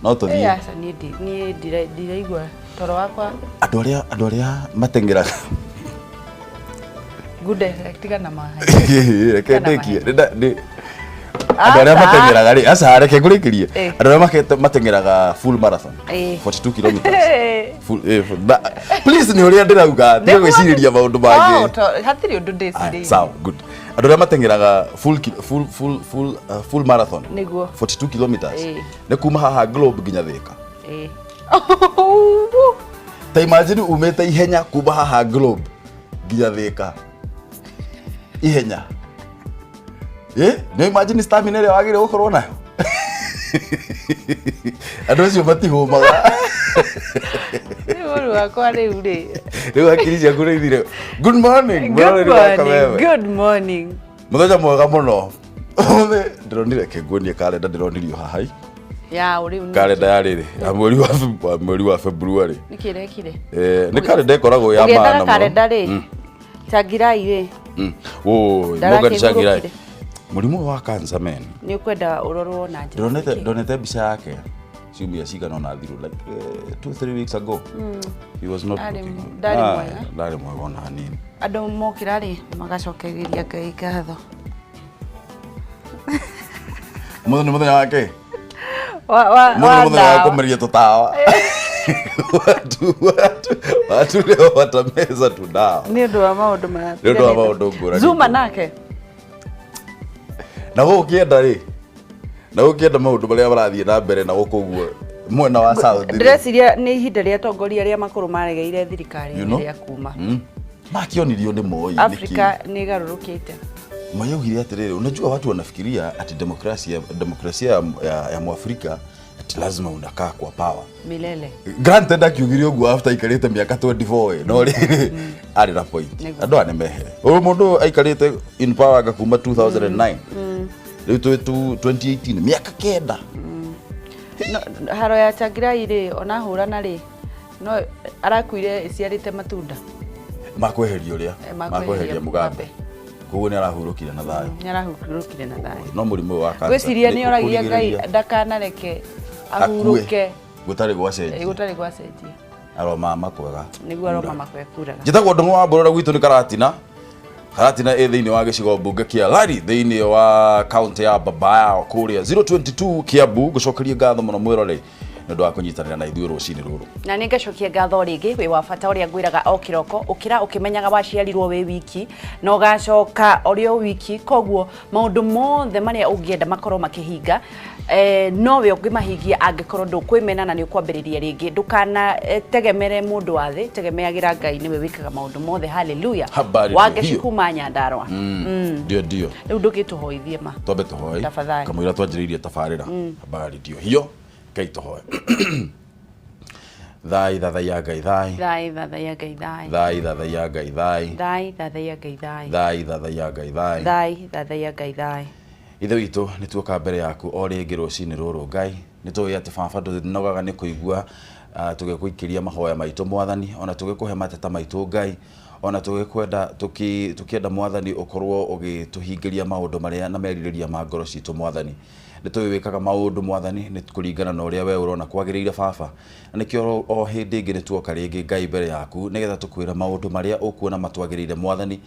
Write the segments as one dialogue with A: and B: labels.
A: No tũthiĩ.
B: Aca, niĩ ndiraigua toro wakwa.
A: Andũ arĩa mateng'eraga.
B: Gunde, tiga na mahe.
A: Reke ndĩkie. Andũ arĩa mateng'eraga rĩ, aca reke ngũrĩkĩrie. Andũ arĩa mateng'eraga full marathon, 42 kilometers. Full, please, nĩ ũrĩa ndĩrauga, tiga gwĩcirĩria maũndũ mangĩ.
B: Hatirĩ ũndũ ndĩcirĩirie.
A: Sawa, good. Andũ arĩa mateng'eraga full full full full full marathon,
B: Nĩguo.
A: 42 kilometers, nĩ kuma haha Globe nginya Thika. Ta imagine umĩte ihenya kuma haha Globe nginya Thika. Ihenya. Nĩ imagine stamina ĩrĩa wagĩrĩirwo gũkorwo nayo. Andũ acio matihũmaga.
B: Rĩu wakwa rĩu rĩ.
A: Rĩu hakiri ciaku nĩ ithire. Good morning.
B: Good morning. Good morning.
A: Mũthenya mwega mũno. Ũmũthĩ ndĩronire, kĩnguonie karenda ndĩronirio haha.
B: Ya rĩu.
A: Karenda ya rĩrĩ ya mweri wa February.
B: Nĩkĩ rekire?
A: Nĩ karenda ĩkoragwo ya maana mũno.
B: Karenda rĩ. Tsvangirai rĩ.
A: Oi, Morgan Tsvangirai. Mũrimũ wa cancer, man.
B: Nĩ ũkwenda ũrorwo na
A: njĩra. Ndonete mbica yake ciumia cigana ona thiru, like 2-3 weeks ago. He was not looking.
B: Ndarĩ mwega.
A: Ndarĩ mwega ona hanini.
B: Andũ mokĩra rĩ, magacokeria Ngai ngatho.
A: Mũthenya nĩ mũthenya wake.
B: Wa
A: Mũthenya nĩ mũthenya wa kũmeria tũtawa. Watu leo watameza tu dawa.
B: Nĩ ũndũ wa maũndũ ma
A: Nĩ ũndũ wa maũndũ ngũrani.
B: Zuma nake.
A: Na gũkĩenda rĩ, na gũkĩenda maũndũ marĩa marathiĩ na mbere na gũkũ ũguo mwena wa South rĩ.
B: Ndĩreciria nĩ ihinda rĩa atongoria arĩa makũrũ maregeire thirikari rĩa kuma.
A: Makĩonirio nĩ Moi.
B: Afrika nĩ ĩgarũrũkĩte.
A: Moi augire atĩrĩrĩ, unajua watu wanafikiria ati demokrasia ya Mwafrika ati lazima unakaa kwa power
B: milele.
A: Granted, akiugire ũguo after aikarĩte mĩaka 24, no rĩrĩ, arĩ na point. Andũ aya nĩ mehere. Ũyũ mũndũ aikarĩte in power anga kuma 2009, rĩu twĩ 2018, mĩaka 9.
B: No, haro ya Tsvangirai rĩ, ona hũrana rĩ, no arakuire ĩciarĩte matunda.
A: Makweheria ũrĩa
B: makweheria
A: makweheria Mugabe, koguo nĩ arahurũkire na thayũ.
B: Nĩ arahurũkire na thayũ.
A: No mũrimũ ũyũ wa cancer
B: Ngwĩciria
A: nĩ
B: nĩ oragia Ngai
A: ũkũrigĩrĩria
B: ndakanareke
A: akue
B: ahurũke
A: gũtarĩ gwacenjia.
B: Gũtarĩ gwacenjia.
A: Aroma makwega.
B: Nĩguo aroma makwe kuraga.
A: Njĩtagwo Ndũng'ũ wa Mbũrũra, gwitũ nĩ Karatina. Karatina ĩ thĩinĩ wa gĩcigo mbunge kĩa Lari, thĩinĩ wa kaunti ya Babayao kũrĩa 022 Kiambu. Ngũcokerie ngatho mũno mwĩroreri nĩ ũndũ wa kũnyitanĩra na ithuĩ rũcinĩ rũrũ.
B: Na nĩ ngacokia ngatho rĩngĩ. Wĩ wa bata. Ũrĩa ngwĩraga o kĩroko, ũkĩra ũkĩmenyaga waciarirwo wĩ wiki na ũgacoka ũrĩ o wiki, koguo maũndũ mothe marĩa ũngĩenda makorwo makĩhinga, nowe ũngĩmahingia angĩkorwo ndũkwĩmena na nĩ ũkwambĩrĩria rĩngĩ. Ndũkana tegemere mũndũ wa thĩ, tegemeagĩra Ngai, nĩwe wĩkaga maũndũ mothe. Haleluya.
A: Habari
B: Wangeci
A: ndio hiyo.
B: Kuma Nyandarua.
A: Ndio ndio.
B: Rĩu ndũgĩtũhoithie ma.
A: Twambe tũhoe.
B: Tafadhali.
A: Kamũira twanjĩrĩirie tabarĩra habari ndio hiyo. Ngai, tũhoe. Thai thathaiya Ngai thai.
B: Thai thathaiya Ngai thai.
A: Thai thathaiya Ngai thai.
B: Thai thathaiya Ngai thai.
A: Thai thathaiya Ngai thai.
B: Thai thathaiya Ngai thai.
A: Ithe witũ, nĩ tuoka mbere yaku o rĩngĩ rũcinĩ rũrũ. Ngai, nĩ tũĩ atĩ baba ndũnogaga nĩ kũigua tũgĩgũikĩria mahoya maitũ, Mwathani, ona tũgĩkũhe mateta maitũ, Ngai, ona tũgĩkwenda tũkĩenda, Mwathani, ũkorwo ũgĩtũhingĩria maũndũ marĩa na merirĩria ma ngoro citũ. Mwathani, nĩ tũĩ wĩkaga maũndũ, Mwathani, nĩ kũringana na ũrĩa we ũrona kwagĩrĩire, baba, na nĩkĩo o hĩndĩ ĩngĩ nĩ tuoka rĩngĩ, Ngai, mbere yaku nĩgetha tũkwĩra maũndũ marĩa ũkuona matwagĩrĩire, Mwathani,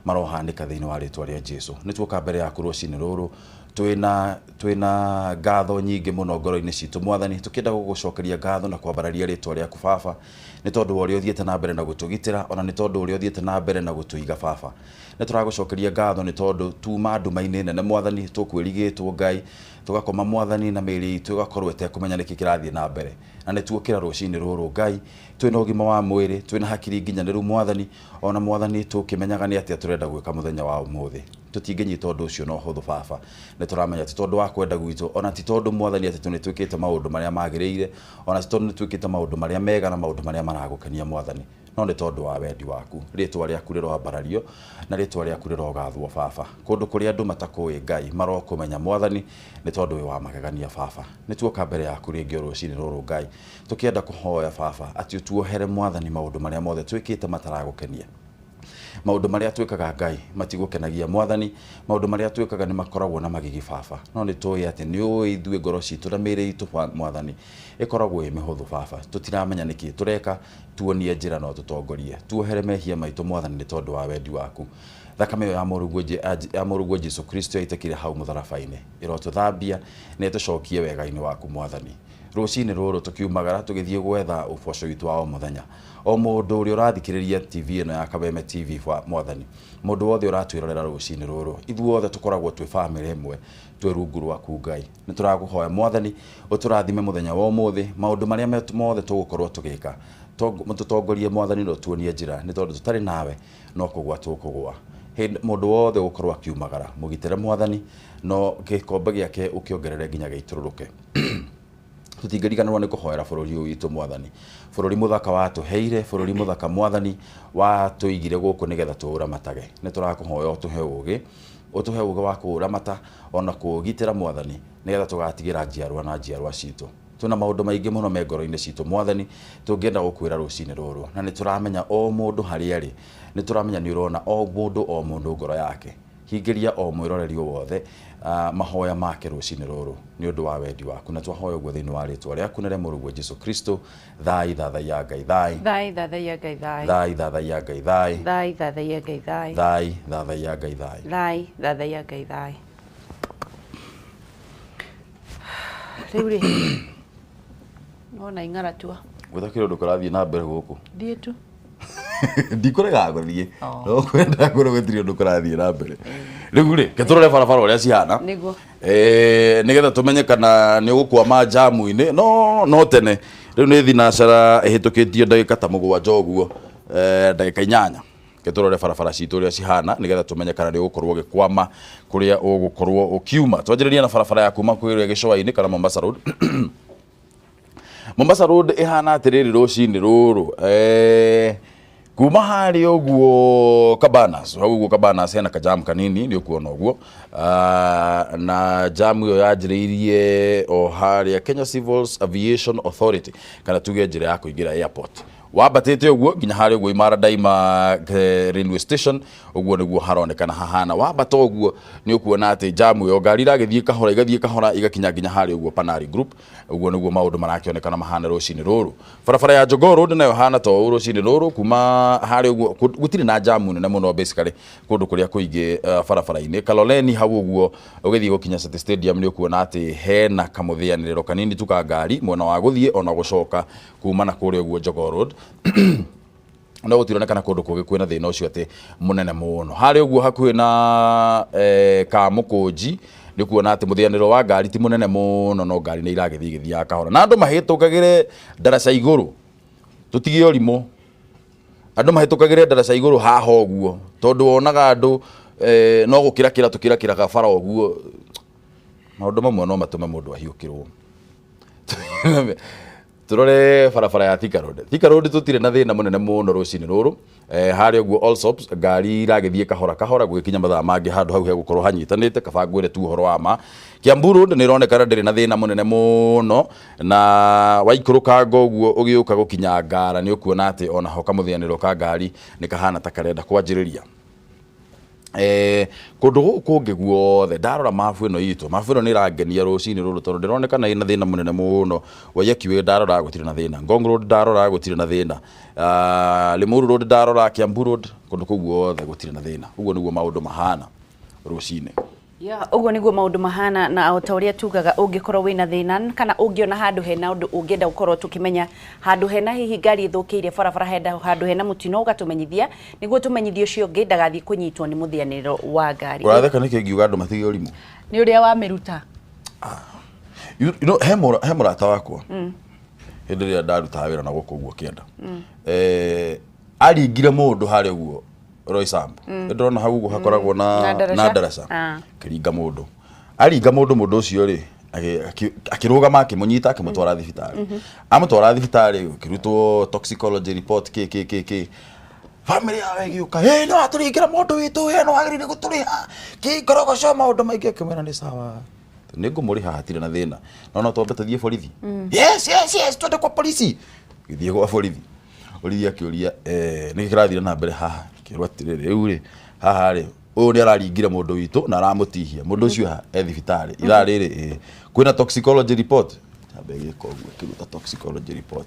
A: marohanĩka thĩinĩ wa rĩtwa rĩa Jesu. Nĩ tuoka mbere yaku rũcinĩ rũrũ twĩna ngatho nyingĩ mũno ngoro-inĩ citũ, Mwathani, tũkĩenda gũgũcokeria ngatho na kwambararia rĩtwa rĩaku, baba, nĩ tondũ wa ũrĩa ũthiĩte na mbere na gũtũgitĩra, ona nĩ tondũ ũrĩa ũthiĩte na mbere na gũtũiga, baba. Nĩ tũragũcokeria ngatho nĩ tondũ tuma nduma-inĩ nene, Mwathani, tũkwĩrigĩtwo, Ngai, tũgakoma, Mwathani, na mĩĩrĩ itũ ĩgakorwo ĩtekũmenya nĩkĩ kĩrathiĩ na mbere, na nĩ tuokĩra rũcinĩ rũrũ, Ngai, twĩna ũgima wa mwĩrĩ, twĩna hakiri nginyanĩru, Mwathani, ona Mwathani tũkĩmenyaga nĩ atĩa tũrenda gwĩka mũthenya wa ũmũthĩ. Tũtingĩnyita ũndũ ũcio na ũhũthũ, baba. Nĩ tũramenya ti tondũ wa kwenda gwitũ, ona ti tondũ, Mwathani, atĩ nĩ twĩkĩte maũndũ marĩa magĩrĩire, ona ti tondũ nĩ twĩkĩte maũndũ marĩa mega na maũndũ marĩa maragũkenia, Mwathani, no nĩ tondũ wa wendi waku. Rĩtwa rĩaku rĩroambarario na rĩtwa rĩaku rĩrogathwo, baba. Kũndũ kũrĩa andũ matakũĩ, Ngai, marokũmenya, Mwathani, nĩ tondũ wĩ wa magegania. Baba, nĩ tuoka mbere yaku rĩngĩ o rũcinĩ rũrũ, Ngai, tũkĩenda kũhoya, baba, atĩ ũtuohere, Mwathani, maũndũ marĩa mothe twĩkĩte mataragũkenia. Maũndũ marĩa twĩkaga Ngai matigũkenagia Mwathani, maũndũ marĩa twĩkaga nĩ makoragwo na magigi Baba, no nĩ tũĩ atĩ nĩ ũĩ ithuĩ ngoro citũ na mĩĩrĩ itũ Mwathani ĩkoragwo ĩ mĩhũthũ Baba, tũtiramenya nĩkĩ tũreka, tuonie njĩra no tũtongorie, tuohere mehia maitũ Mwathani nĩ tondũ wa wendi waku. Thakame ĩyo ya mũrũguo Jesu Kristo yaitĩkire hau mũtharaba-inĩ ĩrotũthambia na ĩtũcokie wega-inĩ waku Mwathani. Rũcinĩ rũrũ tũkiumagara tũgĩthiĩ gwetha ũboco witũ wa o mũthenya, o mũndũ ũrĩa ũrathikĩrĩria TV ĩno ya Kameme TV Mwathani, mũndũ wothe ũratwĩrorera rũcinĩ rũrũ, ithuothe tũkoragwo twĩ bamĩrĩ ĩmwe, twĩ rungu rwaku Ngai. Nĩ tũrakũhoya Mwathani ũtũrathime mũthenya wa ũmũthĩ, maũndũ marĩa mothe tũgũkorwo tũgĩka, tũtongorie Mwathani na ũtuonie njĩra, nĩ tondũ tũtarĩ nawe no kũgũa tũkũgũa. Mũndũ wothe ũgũkorwo akiumagara mũgitĩre Mwathani, no gĩkombe gĩake ũkĩongerere nginya gĩitũrũrũke. Tũtingĩriganĩrwo nĩ kũhoera bũrũri ũyũ witũ Mwathani, bũrũri mũthaka watũheire, bũrũri mũthaka Mwathani watũigire gũkũ nĩgetha tũũramatage. Nĩ tũrakũhoya ũtũhe ũgĩ, ũtũhe ũgĩ wa kũũramata ona kũũgitĩra Mwathani, nĩgetha tũgatigĩra njiarwa na njiarwa citũ. Twĩna maũndũ maingĩ mũno me ngoro-inĩ citũ Mwathani, tũngĩenda gũkwĩra rũcinĩ rũrũ, na nĩ tũramenya o mũndũ harĩa arĩ, nĩ tũramenya nĩ ũrona o mũndũ o mũndũ ngoro yake. Hingĩria o mwĩroreri o wothe mahoya make rũcinĩ rũrũ nĩ ũndũ wa wendi waku, na twahoya ũguo thĩinĩ wa rĩtwa rĩaku na rĩa mũrũguo Jesu Kristo. Thai thathaiya Ngai thai,
B: Thai thathaiya Ngai thai,
A: thai thathaiya Ngai thai,
B: Thai thathaiya Ngai thai,
A: thai thathaiya Ngai thai,
B: Thai thathaiya Ngai thai. Rĩu rĩ nona ing'aratua
A: gũtakĩrĩ ũndũ kũrathiĩ na mbere gũkũ.
B: Thiĩ tu.
A: Ndikũregaga gũthiĩ, no kwenda kwĩrwo gũtirĩ ũndũ kũrathiĩ na mbere. Rĩu rĩ, ke tũrore barabara ũrĩa cihana.
B: Nĩguo.
A: Nĩgetha tũmenye kana nĩ ũgũkwama jamu-inĩ. No tene rĩu nĩ thinacara ĩhĩtũkĩtio ndagĩka ta 7 ũguo, ndagĩka 8. Ke tũrore barabara citũ ũrĩa cihana nĩgetha tũmenye kana nĩ ũgũkorwo ũgĩkwama kũrĩa ũgũkorwo ũkiuma. Twanjĩrĩria na barabara ya kuma kũrĩa Gĩcũa-inĩ kana Mombasa Road. Mombasa Road ĩhana atĩrĩrĩ rũcinĩ rũrũ, kuma harĩa ũguo Cabanas, hau ũguo Cabanas hena kajamu kanini nĩ ũkuona ũguo, na jamu ĩyo yanjĩrĩirie o harĩa Kenya Civil Aviation Authority, kana tuge njĩra ya kũingĩra airport, wambatĩte ũguo nginya harĩa ũguo Imara Daima railway station, ũguo nĩguo haronekana hahana. Wambata ũguo nĩ ũkuona atĩ jamu ĩyo ngari iragĩthiĩ kahora, igathiĩ kahora, igakinya nginya harĩa ũguo Panari Group. Ũguo nĩguo maũndũ marakĩonekana mahana rũcinĩ rũrũ. Barabara ya Jogoo Road nayo hana to ũũ rũcinĩ rũrũ, kuma harĩa ũguo gũtirĩ na jamu nene mũno basically kũndũ kũrĩa kũingĩ barabara-inĩ. Kaloleni hau ũguo ũgĩthiĩ gũkinya City Stadium nĩ ũkuona atĩ hena kamũthĩanĩrĩro kanini tu ka ngari mwena wa gũthiĩ ona gũcoka kuma na kũrĩa ũguo Jogoo Road. No gũtironekana kũndũ kũngĩ kwĩna thĩna ũcio atĩ mũnene mũno. Harĩa ũguo hakuhĩ na Kamũkũnji nĩ kuona atĩ mũthĩanĩro wa ngari ti mũnene mũno, no ngari nĩ iragĩthiĩ igĩthiaga kahora, na andũ mahĩtũkagĩre ndaraca igũrũ, tũtige ũrimũ, andũ mahĩtũkagĩre ndaraca igũrũ haha ũguo, tondũ wonaga andũ no gũkĩrakĩra tũkĩrakĩraga bara ũguo. Maũndũ mamwe no matũme mũndũ ahiũkĩrwo. Tũrore barabara ya Thika Road. Thika Road tũtirĩ na thĩna mũnene mũno rũcinĩ rũrũ. Harĩa ũguo Allsops ngari iragĩthiĩ kahora kahora gũgĩkinya mathaa mangĩ handũ hau hegũkorwo hanyitanĩte, kaba ngwĩre tu ũhoro wa ma. Kiambu Road nĩ ĩronekana ndĩrĩ na thĩna mũnene mũno, na waikũrũkanga ũguo ũgĩũka gũkinya Ngara nĩ ũkuona atĩ onaho kamũthĩanĩro ka ngari nĩ kahana ta karenda kwanjĩrĩria. Kũndũ gũkũ kũngĩ guothe ndarora mabu ĩno itũ, mabu ĩno nĩ ĩrangenia rũcinĩ rũrũ tondũ ndĩronekana ĩna thĩna mũnene mũno. Waiyaki Way ndarora gũtirĩ na thĩna, Ngong Road ndarora gũtirĩ na thĩna, Limuru Road ndarora, Kiambu Road, kũndũ kũu guothe gũtirĩ na thĩna. Ũguo nĩguo maũndũ mahana rũcinĩ.
B: Ya, ũguo nĩguo maũndũ mahana, na o ta ũrĩa tugaga ũngĩkorwo wĩna thĩna kana ũngĩona handũ hena ũndũ ũngĩenda gũkorwo tũkĩmenya, handũ hena hihi ngari ĩthũkĩire barabara, henda handũ hena mũtino, ũgatũmenyithia nĩguo tũmenyithie ũcio ũngĩ ndagathiĩ kũnyitwo nĩ mũthĩanĩrĩro wa ngari.
A: Ũratheka nĩkĩ ngiuga andũ matige ũrimũ?
B: Nĩ ũrĩa wamĩruta.
A: You know, he mũrata wakwa hĩndĩ ĩrĩa ndarutaga wĩra na gũkũ ũguo kĩanda, aringire mũndũ harĩa ũguo Roysambu. Nĩndĩrona hau ũguo hakoragwo
B: Na ndaraca.
A: na ndaraca. Akĩringa mũndũ. Aringa mũndũ, mũndũ ũcio rĩ, akĩrũgama akĩmũnyita akĩmũtwara thibitarĩ. Amũtwara thibitarĩ gũkĩrutwo toxicology report kĩ kĩ kĩ kĩ. Family yao ĩgĩũka, "Ĩ, nĩ watũringĩra mũndũ witũ, ĩ, nĩ wagĩrĩire gũtũrĩha." Kĩ ngorogoco maũndũ maingĩ, akĩmwĩra nĩ sawa. Nĩ ngũmũrĩha hatirĩ na thĩna. No no twambe tũthiĩ borithi. Yes, yes, yes, twende kwa polisi. Gĩthiĩ gwa borithi. Borithi akĩũria, nĩkĩ kĩrathire na mbere haha? Ngĩrwo atĩrĩrĩ, rĩu rĩ haha rĩ, ũyũ nĩ araringire mũndũ witũ na aramũtihia mũndũ ũcio ha e thibitarĩ ithaa rĩrĩ, ĩ kwĩna toxicology report. Ambe gĩka ũguo, ĩkĩruta toxicology report.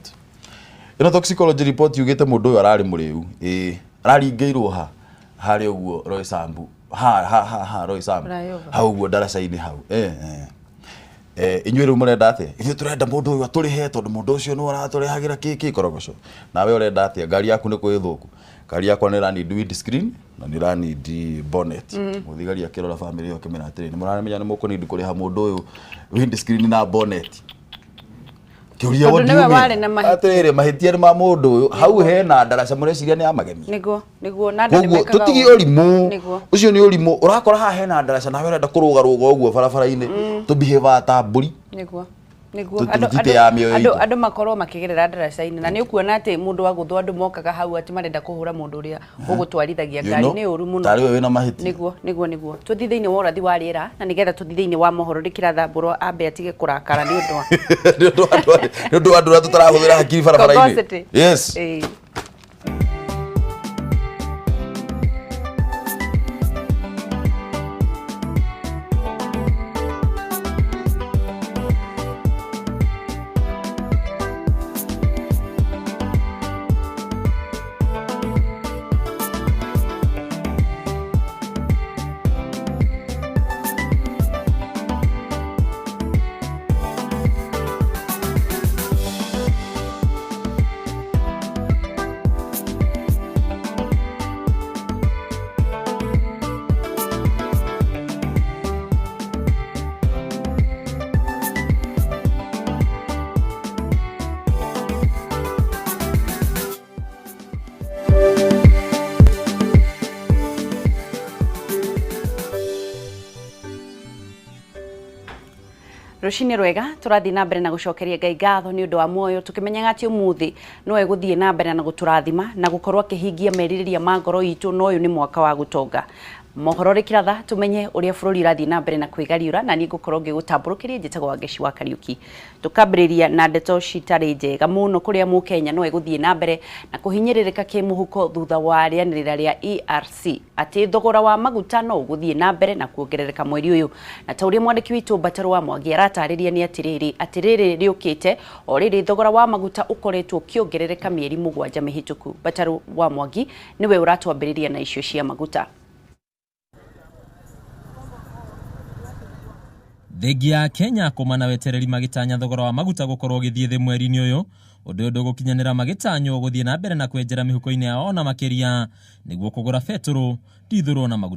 A: Ĩno toxicology report yugĩte mũndũ ũyũ ararĩ mũrĩu, ĩ araringĩirwo ha harĩa ũguo Roysambu, ha ha ha ha Roysambu
B: Flyover.
A: hau ũguo ndaraca-inĩ hau. Inyuĩ rĩu mũrenda atĩa? Ithuĩ tũrenda mũndũ ũyũ atũrĩhe tondũ mũndũ ũcio nĩwe ũratũrehagĩra kĩ korogoco. Nawe ũrenda atĩa? Ngari yaku nĩ kũ ĩthũku? Ngari yakwa nĩ ĩranindi windscreen na nĩ ĩranindi bonnet. Mũthigari akĩrora bamĩrĩ ĩyo akĩmera atĩrĩ, nĩ mũramenya nĩ mũkũnindi kũrĩha mũndũ ũyũ windscreen na bonnet? Kĩũria,
B: Tondũ
A: what do
B: nĩwe
A: you mean?
B: warĩ na mahĩtia.
A: Atĩrĩrĩ, mahĩtia nĩ ma mũndũ ũyũ. Hau hena ndaraca mũreciria nĩ ya magemi?
B: Nĩguo, nĩguo, na andũ
A: Koguo
B: nĩmekaga
A: tũtige
B: ũguo.
A: ũrimũ.
B: Nĩguo.
A: Ũcio nĩ ũrimũ. Ũrakora haha hena ndaraca nawe ũrenda kũrũgarũga ũguo barabara-inĩ, tũbihĩvaga ta mbũri.
B: Nĩguo, nĩguo.
A: Tũtiteaga mĩoyo
B: Andũ
A: itũ.
B: andũ makorwo makĩgerera ndaraca-inĩ na nĩ ũkuona atĩ mũndũ wagũthwo andũ mokaga hau atĩ marenda kũhũra mũndũ ũrĩa ũgũtwarithagia
A: You
B: ngari.
A: know,
B: Nĩ ũru mũno.
A: Tarĩ we wĩna mahĩtia.
B: Nĩguo, nĩguo, nĩguo. Tũthiĩ thĩinĩ wa ũrathi wa rĩera na nĩgetha tũthiĩ thĩinĩ wa mohoro rĩkĩrathambũrwo ambe atige kũrakara nĩ ũndũ wa
A: Nĩ ũndũ wa andũ arĩa tũtarahũthĩra hakiri barabara-inĩ.
B: Cogosity.
A: Yes.
B: Ĩĩ. Rũcinĩ rwega, tũrathiĩ na mbere na gũcokeria Ngai ngatho nĩ ũndũ wa muoyo, tũkĩmenyaga atĩ ũmũthĩ no egũthiĩ na mbere na gũtũrathima na gũkorwo akĩhingia merirĩria ma ngoro itũ, na ũyũ nĩ mwaka wa gũtonga. Mohoro rĩkĩratha tũmenye ũrĩa bũrũri ũrathiĩ na mbere na kwĩgariũra, na niĩ ngũkorwo ngĩgũtambũrũkĩria. Njĩtagwo Wangeci wa Kariũki. Tũkambĩrĩria na ndeto citarĩ njega mũno, kũrĩa mũkenya no egũthiĩ na mbere na kũhinyĩrĩrĩka kĩmũhuko thutha wa rĩanĩrĩra rĩa ERC atĩ thogora wa maguta no ũgũthiĩ na mbere na kuongerereka mweri ũyũ. Na ta ũrĩa mwandĩki witũ Mbataro wa Mwangi aratarĩria nĩ atĩrĩrĩ, atĩrĩrĩ rĩũkĩte o rĩrĩ thogora wa maguta ũkoretwo ũkĩongerereka mĩeri 7 mĩhĩtũku. Mbataro wa Mwangi nĩwe ũratwambĩrĩria na icio cia maguta.
C: Thengia ya Kenya kũma na wetereri magĩtanya thogora wa maguta gũkorwo ũgĩthiĩ thĩ mweri-inĩ ũyũ, ũndũ ũyũ ndũgũkinyanĩra magĩtanywo gũthiĩ na mbere na kwenjera mĩhuko-inĩ yao ona makĩria nĩguo kũgũra betũrũ, ndithũrũ na maguta.